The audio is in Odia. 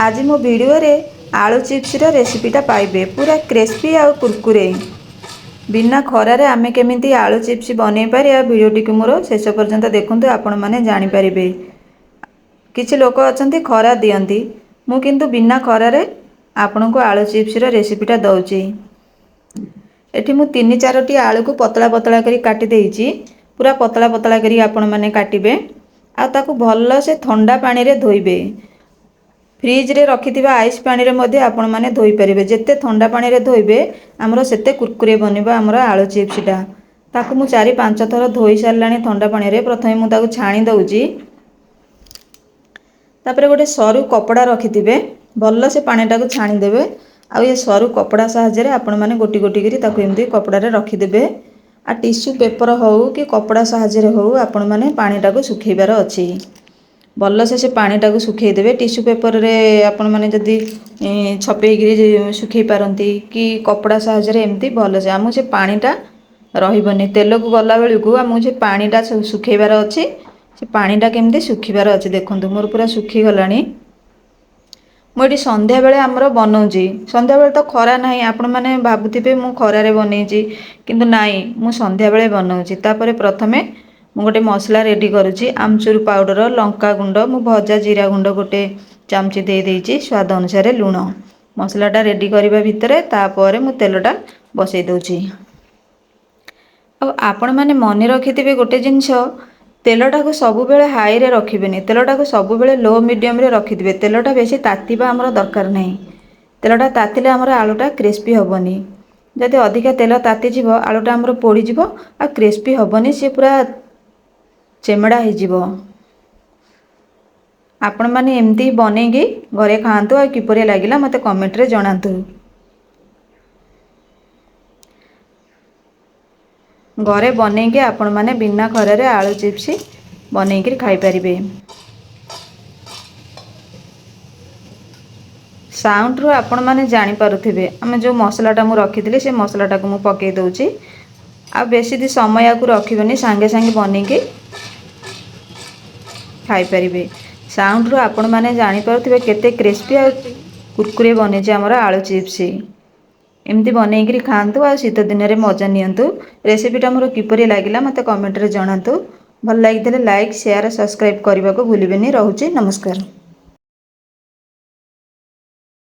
ଆଜି ମୋ ଭିଡ଼ିଓରେ ଆଳୁ ଚିପ୍ସର ରେସିପିଟା ପାଇବେ, ପୁରା କ୍ରିସ୍ପି ଆଉ କୁରକୁରେ। ବିନା ଖରାରେ ଆମେ କେମିତି ଆଳୁ ଚିପ୍ସ ବନେଇ ପାରିବା, ଭିଡ଼ିଓଟିକୁ ମୋର ଶେଷ ପର୍ଯ୍ୟନ୍ତ ଦେଖନ୍ତୁ, ଆପଣମାନେ ଜାଣିପାରିବେ। କିଛି ଲୋକ ଅଛନ୍ତି ଖରା ଦିଅନ୍ତି, ମୁଁ କିନ୍ତୁ ବିନା ଖରାରେ ଆପଣଙ୍କୁ ଆଳୁ ଚିପ୍ସର ରେସିପିଟା ଦେଉଛି। ଏଠି ମୁଁ 3 4ଟି ଆଳୁକୁ ପତଳା ପତଳା କରି କାଟି ଦେଇଛି। ପୁରା ପତଳା ପତଳା କରି ଆପଣମାନେ କାଟିବେ ଆଉ ତାକୁ ଭଲସେ ଥଣ୍ଡା ପାଣିରେ ଧୋଇବେ। ଫ୍ରିଜରେ ରଖିଥିବା ଆଇସ୍ ପାଣିରେ ମଧ୍ୟ ଆପଣମାନେ ଧୋଇପାରିବେ। ଯେତେ ଥଣ୍ଡା ପାଣିରେ ଧୋଇବେ, ଆମର ସେତେ କୁରକୁରେ ବନିବ ଆମର ଆଳୁ ଚିପ୍ସଟା। ତାକୁ ମୁଁ 4 5 ଥର ଧୋଇ ସାରିଲାଣି ଥଣ୍ଡା ପାଣିରେ। ପ୍ରଥମେ ମୁଁ ତାକୁ ଛାଣି ଦେଉଛି। ତାପରେ ଗୋଟେ ସରୁ କପଡ଼ା ରଖିଥିବେ, ଭଲସେ ପାଣିଟାକୁ ଛାଣିଦେବେ। ଆଉ ଏ ସରୁ କପଡ଼ା ସାହାଯ୍ୟରେ ଆପଣମାନେ ଗୋଟି ଗୋଟି କରି ତାକୁ ଏମିତି କପଡ଼ାରେ ରଖିଦେବେ। ଆଉ ଟିସୁ ପେପର ହେଉ କି କପଡ଼ା ସାହାଯ୍ୟରେ ହେଉ, ଆପଣମାନେ ପାଣିଟାକୁ ଶୁଖେଇବାର ଅଛି। ଭଲସେ ସେ ପାଣିଟାକୁ ଶୁଖେଇଦେବେ। ଟିସୁ ପେପରରେ ଆପଣମାନେ ଯଦି ଛପେଇକିରି ଶୁଖେଇ ପାରନ୍ତି କି କପଡ଼ା ସାହାଯ୍ୟରେ, ଏମିତି ଭଲସେ ଆମକୁ ସେ ପାଣିଟା ରହିବନି। ତେଲକୁ ଗଲାବେଳକୁ ଆମକୁ ସେ ପାଣିଟା ଶୁଖେଇବାର ଅଛି। ସେ ପାଣିଟା କେମିତି ଶୁଖିବାର ଅଛି, ଦେଖନ୍ତୁ ମୋର ପୁରା ଶୁଖିଗଲାଣି। ମୁଁ ଏଠି ସନ୍ଧ୍ୟାବେଳେ ଆମର ବନଉଛି। ସନ୍ଧ୍ୟାବେଳେ ତ ଖରା ନାହିଁ। ଆପଣମାନେ ଭାବୁଥିବେ ମୁଁ ଖରାରେ ବନେଇଛି, କିନ୍ତୁ ନାଇଁ, ମୁଁ ସନ୍ଧ୍ୟାବେଳେ ବନଉଛି। ତାପରେ ପ୍ରଥମେ ମୁଁ ଗୋଟେ ମସଲା ରେଡ଼ି କରୁଛି। ଆମଚୁର ପାଉଡ଼ର, ଲଙ୍କା ଗୁଣ୍ଡ, ମୁଁ ଭଜା ଜିରା ଗୁଣ୍ଡ ଗୋଟେ ଚାମଚି ଦେଇଦେଇଛି, ସ୍ୱାଦ ଅନୁସାରେ ଲୁଣ। ମସଲାଟା ରେଡ଼ି କରିବା ଭିତରେ ତାପରେ ମୁଁ ତେଲଟା ବସେଇ ଦେଉଛି। ଆଉ ଆପଣମାନେ ମନେ ରଖିଥିବେ ଗୋଟେ ଜିନିଷ, ତେଲଟାକୁ ସବୁବେଳେ ହାଇରେ ରଖିବେନି, ତେଲଟାକୁ ସବୁବେଳେ ଲୋ ମିଡ଼ିୟମରେ ରଖିଥିବେ। ତେଲଟା ବେଶୀ ତାତିବା ଆମର ଦରକାର ନାହିଁ। ତେଲଟା ତାତିଲେ ଆମର ଆଳୁଟା କ୍ରିସ୍ପି ହେବନି। ଯଦି ଅଧିକା ତେଲ ତାତିଯିବ, ଆଳୁଟା ଆମର ପୋଡ଼ିଯିବ ଆଉ କ୍ରିସ୍ପି ହେବନି, ସିଏ ପୁରା ଚେମଡ଼ା ହେଇଯିବ। ଆପଣମାନେ ଏମିତି ବନେଇକି ଘରେ ଖାଆନ୍ତୁ ଆଉ କିପରି ଲାଗିଲା ମୋତେ କମେଣ୍ଟରେ ଜଣାନ୍ତୁ। ଘରେ ବନେଇକି ଆପଣମାନେ ବିନା ଖରାରେ ଆଳୁ ଚିପ୍ସ ବନେଇକିରି ଖାଇପାରିବେ। ସାଉଣ୍ଡରୁ ଆପଣମାନେ ଜାଣିପାରୁଥିବେ, ଆମେ ଯେଉଁ ମସଲାଟା ମୁଁ ରଖିଥିଲି ସେ ମସଲାଟାକୁ ମୁଁ ପକାଇ ଦେଉଛି। ଆଉ ବେଶୀ ସମୟ ଆକୁ ରଖିବେନି, ସାଙ୍ଗେ ସାଙ୍ଗେ ବନେଇକି ଖାଇପାରିବେ। ସାଉଣ୍ଡରୁ ଆପଣମାନେ ଜାଣିପାରୁଥିବେ କେତେ କ୍ରିସ୍ପି ଆଉ କୁରକୁରେ ବନିଛି ଆମର ଆଳୁ ଚିପ୍ସ। ଏମିତି ବନେଇକିରି ଖାଆନ୍ତୁ ଆଉ ଶୀତ ଦିନରେ ମଜା ନିଅନ୍ତୁ। ରେସିପିଟା ମୋର କିପରି ଲାଗିଲା ମୋତେ କମେଣ୍ଟରେ ଜଣାନ୍ତୁ। ଭଲ ଲାଗିଥିଲେ ଲାଇକ୍, ସେୟାର, ସବସ୍କ୍ରାଇବ୍ କରିବାକୁ ଭୁଲିବେନି। ରହୁଛି, ନମସ୍କାର।